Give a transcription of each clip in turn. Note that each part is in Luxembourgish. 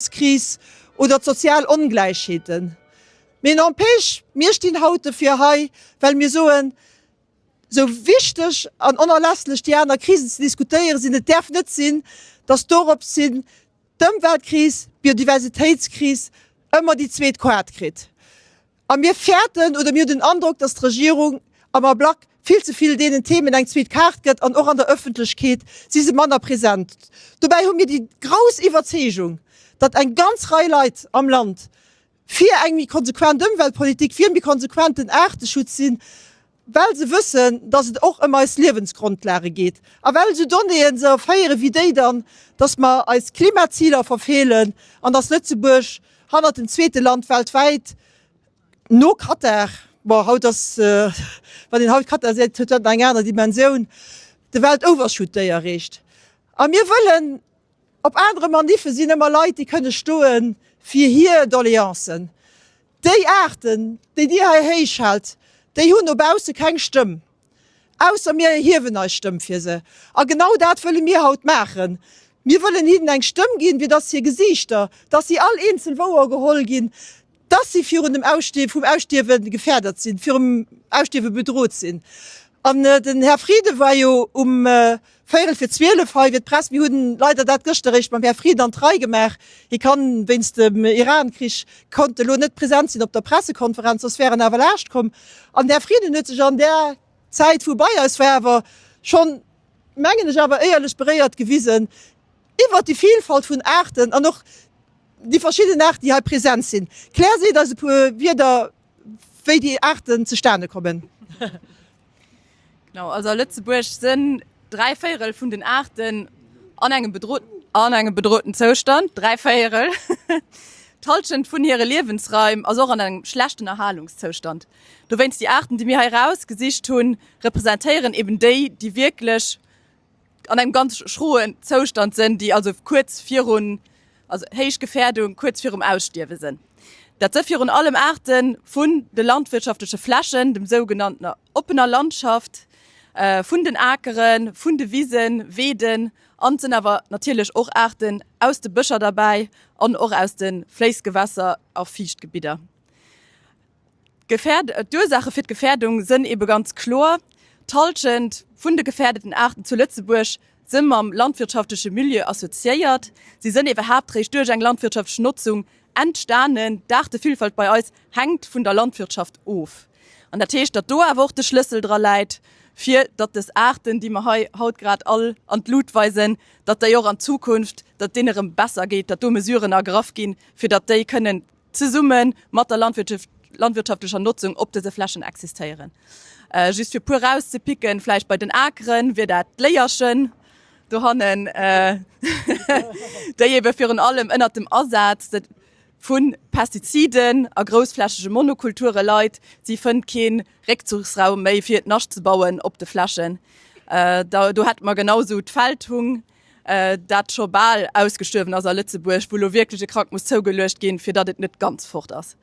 Wirtschaftskris oder d'sozial Ongläichheeten. Mee n'empêche, mir stinn haut dofir hei, well mir soen, Sou wichteg an onerlässlech déi aner Krisen ze diskutéiere sinn, et däerf net sinn, datt dorops hin d'Ëmweltkris, d'Biodiversitéitskris ëmmer déi zweet Koart kritt. A mir fäerten oder mir hunn den Androck, datt d'Regierung am Ablack vill ze vill deenen Themen eng zweet Kaart gëtt an och an der Ëffentlechkeet si se manner present. Dobäi hu mir déi grouss Iwwerzeegung, datt eng ganz Rei Leit am Land fir eng méi konsequent Ëmweltpolitik, fir e méi konsequenten Aarteschutz sinn, well se wëssen, dass et och ëm eis Liewensgrondlage geet a well esou Donnéeën se erféiere wéi déi dann, dass mer eis Klimaziler verfeelen an dass Lëtzebuerg hannert dem zweete Land weltwäit no Katar, bon haut ass, wann een haut Katar seet, huet dat nach eng aner Dimensioun, de Weltovershoot déi erreecht. A mir wëllen Op anere Maniffe sinn ëmmer Leit, déi kënne stoe fir hir Doleancen. Déi Aarten, déi Dir hei héichhaalt, déi hunn no bausse keng Stëmm, ausser mir erhiewen eis Stëmm fir se. A genau dat wëlle mir haut maachen. Mir wëllen hinnen eng Stëmm ginn, fir dass hir Gesiichter, dass si all eenzel wouergeholl ginn, dass si virun dem Ausstierwen, vum Ausstierwe gefäerdert sinn, virum Ausstierwe bedrot sinn. An den Här Frieden war jo um véierel fir 12 hei fir d'Press. Mir hunn leider dat gëschter eréischt mam Här Frieden an d'Rei gemaach. Hie kann wéinst dem Iran-Krich konnt elo net present sinn op der Pressekonferenz, soss wär en awer laascht komm. An den Här Frieden huet sech an där Zäit, wou e bei eis war, awer schonn, mengen ech, awer éierlech beréiert gewisen iwwert déi Vielfalt vun Aarten an och déi verschidden Aarten, déi hei present sinn. Claire seet eis e puer Wierder, wéi déi Aarten zustane kommen. Genau, also a Lëtzebuerg sënn 3 Véierel vun den Aarten an engem bedro an engem bedroten Zoustand. 3 Véierel! D'Hallschent vun hire Liewensraim ass och an engem schlechten Erhalungszoustand. Dowéinst, déi Aarten, déi mir hei erausgesicht hunn, representéieren eben déi, déi wierklech an engem ganz schroen Zoustand sënn, déi also kuerz virun, also héich Gefährdung, kuerz virum Ausstierwe sënn. Dat së virun allem Aarte vun de landwirtschaftleche Flächen, dem sougenanntener oppener Landschaft, vun den Akeren, vun de Wisen, Weeden, an et sënn awer natierlech och Aarten aus de Bëscher derbäi an och aus de Fléissgewässer a Fiichtgebidder. D'Ursaache fir d'Gefährdung sënn ebe ganz kloer, D'Hallschent vun de gefährdeten Aarten zu Lëtzebuerg së mam landwirtschaftleche Milieu assoziéiert. Si sënn iwwerhaapt réischt duerch eng landwirtschaftlech Notzung entstanen. D'Aartevillfalt bei eis hänkt vun der Landwirtschaft of. An dat heescht, datt do awer och de Schlëssel dra läit, fir datt dës Aarten, déi mer hei haut grad all an d'Lut weisen, datt déi och an Zukunft, datt et deene erëm besser geet, datt do Mesuren ergraff ginn, fir datt déi kënnen zesumme mat der landwirtschaftlecher Notzung op dëse Flächen existéieren. Just fir e puer erauszepicken, vläicht bei den Akere wier dat d'Léierchen dohannen, déi ebe virun allem ënnert dem Asaz vu Pestiziden a groussflächege Monokulture leit. Si fënnt kee Réckzuchsraum méi fir hiert Nascht ze bauen op de Flächen. Do hätte mer genau esou d'Feldhung. dat scho bal ausgestuerwen ass a Lëtzebuerg, wou elo wierklech e Krack muss zougeluecht ginn, fir datt et net ganz fort ass.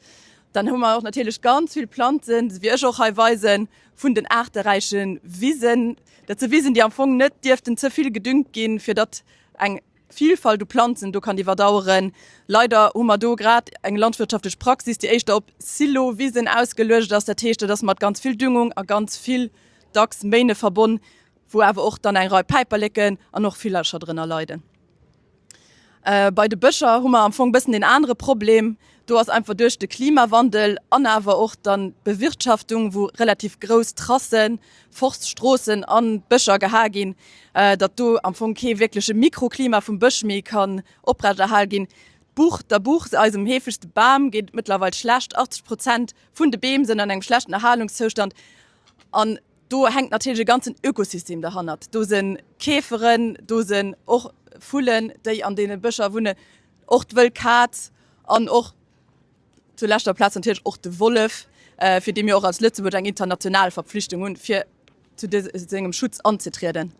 Dann hu mer och natierlech ganz vill Planzen, wéi ech och hei weisen, vun den aarteräiche Wisen. Dat si Wisen, déi am Fong net dierften ze vill gedüngt ginn, fir datt eng Vielfalt u Planzen do kann iwwerdaueren. Leider hu mer do grad eng landwirtschaftlech Praxis, déi éischter op Silowisen ausgeluecht ass. Dat heescht, dat ass mat ganz vill Düngung a ganz vill dacks Méine verbonn, wou awer och dann eng Rei Päiperleken an och Villercher drënner leiden. Bei de Bëscher hu mer am Fong bëssen deen anere Problem. Do ass einfach duerch de Klimawandel an awer och dann d'Bewirtschaftung, wou relativ grouss Trassen, Forststroossen an d'Bëscher geha ginn, datt do am Fong kee wierkleche Mikroklima vum Bësch méi kann oprechterhal ginn. D'Buch, der Buch, eisem heefegste Bam, geet et mëttlerweil schlecht. 80 Prozent vun de Beem sënn an engem schlechten Erhalungszoustand an Do hänkt natierlech e ganzen Ökosystem derhannert. Do se Käferen, do sinn och Vullen, déi an deene Bëscher wunnen, och d'wëll Kaz an och zu leschter Plaz natierlech och de Wollef, fir dee mir och als Lëtzebuerg eng international Verpflichtung hunn, fir zu sengem Schutz anzetrieden.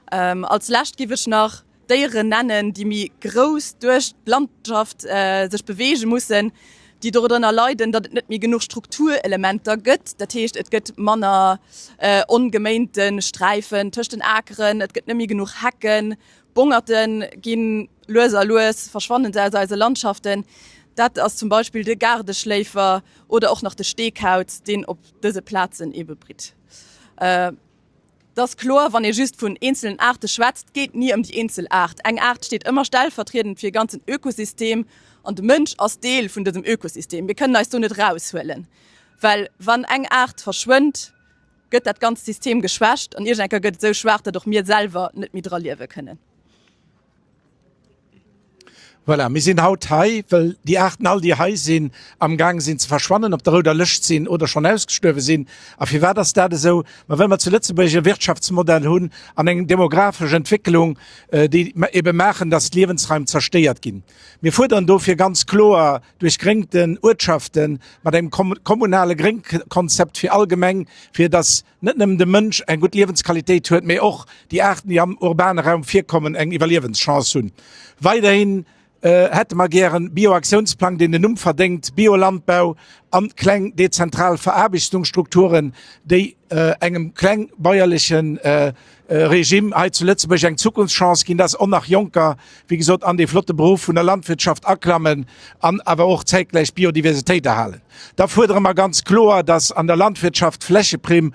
Als lescht giff ech nach Déieren nennen, déi méi grouss duerch d'Landschaft sech beweege mussen, déi dorënner leiden, datt et net méi genuch Strukturelementer gëtt. Dat heescht, et gëtt manner ongeméinte Sträifen tëscht den Akeren, et gëtt net méi genuch Hecken. Bongerte gi lues a lues verschwannen se aus eise Landschaften. Dat ass zum Beispill de Gaardeschléifer oder och nach de Steekauz, deen op dëse Plazen ebe britt. Et ass kloer, wann ee just vun eenzelen Aarte schwätzt, geet ni ëm déi eenzel Aart. Eng Aart steet ëmmer stellvertriedend fir e ganzen Ökosystem an de Mënsch ass Deel vun dësem Ökosystem. Mir kënnen eis do net eraushuelen, well wann eng Aart verschwënnt, gëtt dat ganzt System geschwächt an iergendenker gëtt et esou schwaach, datt och mir selwer net méi dra liewe kënnen. Voilà, mir sinn haut hei, well déi Aarten all, déi hei sinn, amgaang sinn ze verschwannen, op der rouder Lëscht sinn oder schonn ausgestuerwe sinn. A firwat ass dat esou? Ma well mer zu Lëtzebuerg e Wirtschaftsmodell hunn an eng demografesch Entwécklung, déi ebe maachen, dass d'Liewensraim zerstéiert ginn. Mir fuerderen dofir ganz kloer duerchgréngten Uertschaften mat engem kommunale Gréngkonzept fir all Gemeng, fir dass net nëmmen de Mënsch eng gutt Liewensqualitéit huet, mee och déi Aarten, déi am urbane Raum virkommen, eng Iwwerliewenschance hunn. Weiderhin hätte mer gären Bioaktiounsplang, deen den Numm verdéngt, Biolandbau an kleng dezentral Veraarbechtungsstrukturen, déi engem klengbäuerleche Regime hei zu Lëtzebuerg eng Zukunftschance ginn, dass och nach Jonker, wéi gesot, an dee flotte Beruff vun der Landwirtschaft aklammen an awer och zäitgläich d'Biodiversitéit erhalen. Da fuerdere mer ganz kloer, dass an der Landwirtschaft d'Flächeprimm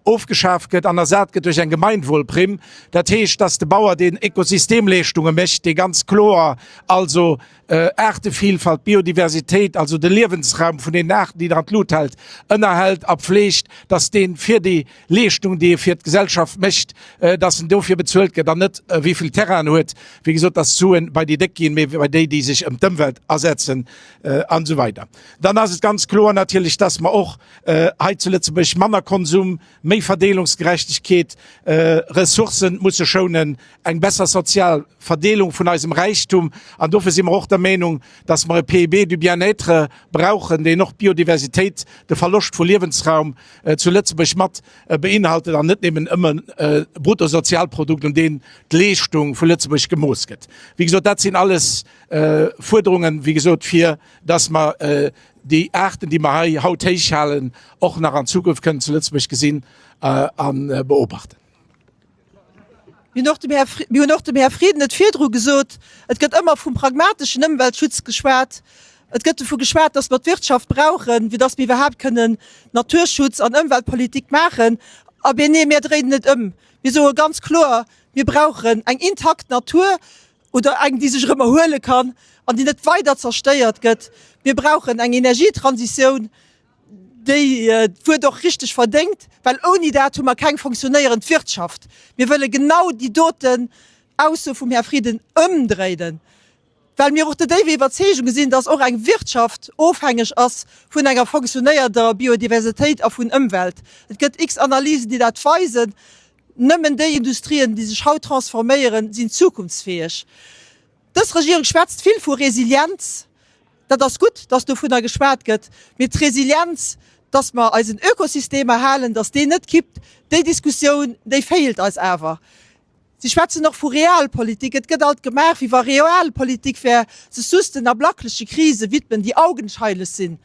ofgeschaf gëtt an ersat gëtt duerch eng Gemeinwohlprimm. Dat heescht, dass de Bauer, deen Ökosystemleeschtunge mécht, dee ganz kloer also Aartevielfalt, Biodiversitéit, also de Liewensraum vun deenen Aarten, déi der an d'Lut hält, ënnerhält a pfleegt, dass dee fir déi Leeschtung, déi e fir d'Gesellschaft mécht, dass en dofir bezuelt gëtt an net wéi vill Terrain en huet. Wéi gesot, dass d'Suen bei déi Déck ginn, mee bei déi, déi sech ëm d'Ëmwelt asetzen an esou weider. Dann ass et ganz kloer natierlech, dass mer och hei zu Lëtzebuerg manner Konsum, méi Verdeelungsgerechtegkeet, Ressourcen musse schounen, eng besser sozial Verdeelung vun eisem Räichtum. An dofir si mer och der Meenung, dass mer e PIB du bien-être brauchen, deen och d'Biodiversitéit, de Verloscht vu Liewensraum zu Lëtzebuerg mat beinhaltet an net némmen ëmmer e Bruttosozialprodukt, un deen d'Leeschtung vu Lëtzebuerg gemooss gëtt. Wéi gesot, dat sinn alles Fuerderungen, wéi gesot, fir dass mer déi Aarten, déi mer hei haut héichhalen, och nach an Zukunft kënnen zu Lëtzebuerg gesinn a beobachten. Mir hunn och dem Här, mir hunn och dem Här Frieden et virdru gesot, et gëtt ëmmer vum pragmateschen Ëmweltschutz geschwat, et gëtt dovu geschwat, dass mer d'Wirtschaft brauchen, fir dass mir iwwerhaapt kënnen Naturschutz an Ëmweltpolitik maachen. Abee nee, mir dréinen et ëm. Mir soe ganz kloer, mir brauchen eng intakt Natur oder eng, déi sech erëm erhuele kann an déi net weider zerstéiert gëtt. Mir brauchen eng Energietransitioun, déi d'Wuert och richteg verdéngt, well ouni dat hu mer keng fonctionnéierend Wirtschaft. Mir wëlle genau déi doten Ausso vum Här Frieden ëmdréinen, well mir och der déiwer Iwwerzeegung sinn, dass och eng Wirtschaft ofhängeg ass vun enger fonctionnéierder Biodiversitéit a vun Ëmwelt. Et gëtt x Analysen, déi dat weisen. Nëmmen déi Industrien, déi sech haut transforméieren, sinn zukunftsfäeg. Dës Regierung schwätzt vill vu Resilienz. Dat ass gutt, dass dovunner geschwat gëtt. Mee d'Resilienz, dass mer eisen Ökosystem erhalen, dass deen net kippt, déi Diskussioun, déi feelt eis awer. Si schwätzen och vu Realpolitik. Et gëtt alt gemaach, wéi wa Realpolitik wär, sech just den ablackleche Krise widmen, déi augenscheinlech sinn.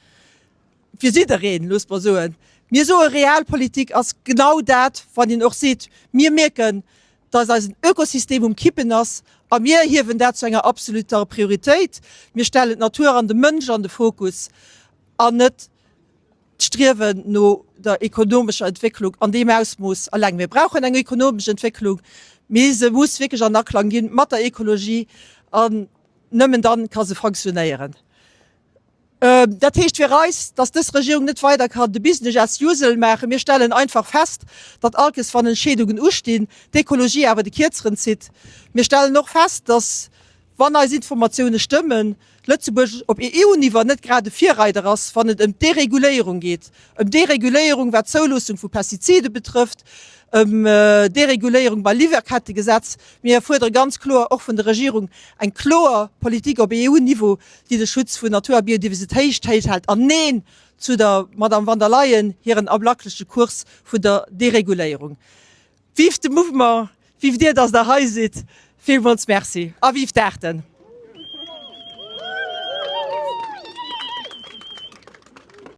Fir jiddereen, loosst mer soen. Mir soe Realpolitik ass genau dat, wann een och seet, mir mierken, dass eisen Ökosystem um Kippen ass a mir hiewen dat zu enger absoluter Prioritéit. Mir stellen d'Natur an de Mënsch an de Fokus an net d'Striewen no der ekonomescher Entwécklung an deem Ausmooss eleng. Mir brauchen eng ekonomesch Entwécklung, mee se muss wierklech an Aklang ginn mat der Ekologie an nëmmen dann ka se fonctionnéieren. Dat heescht fir eis, datt dës Regierung net weider kann de Business as usual maachen. Mir stellen einfach fest, datt allkes wann Entscheedungen ustinn, d'Ekologie awer de Kierzeren zitt. Mir stellen och fest, datt, wann eis Informatioune stëmmen, Lëtzebuerg op EU-Niver net grad e Virreider ass, wann et ëm d'Dereguléierung geet, ëm Dereguléierung wat d'Zouloossung vu Pestizide betrëfft, ëm Dereguléierung beim Liwwerkettegesetz. Mir fuerdere ganz kloer och vun der Regierung eng kloer Politik op EU-Niveau, déi de Schutz vun Natur a Biodiversitéit héich hält, an Neen zu der Madame van der Leyen hiren ablackleche Kurs vun der Dereguléierung. Vive de Mouvement, vive Dir, dass Der hei sidd. Villmools Merci a vive d'Aarten!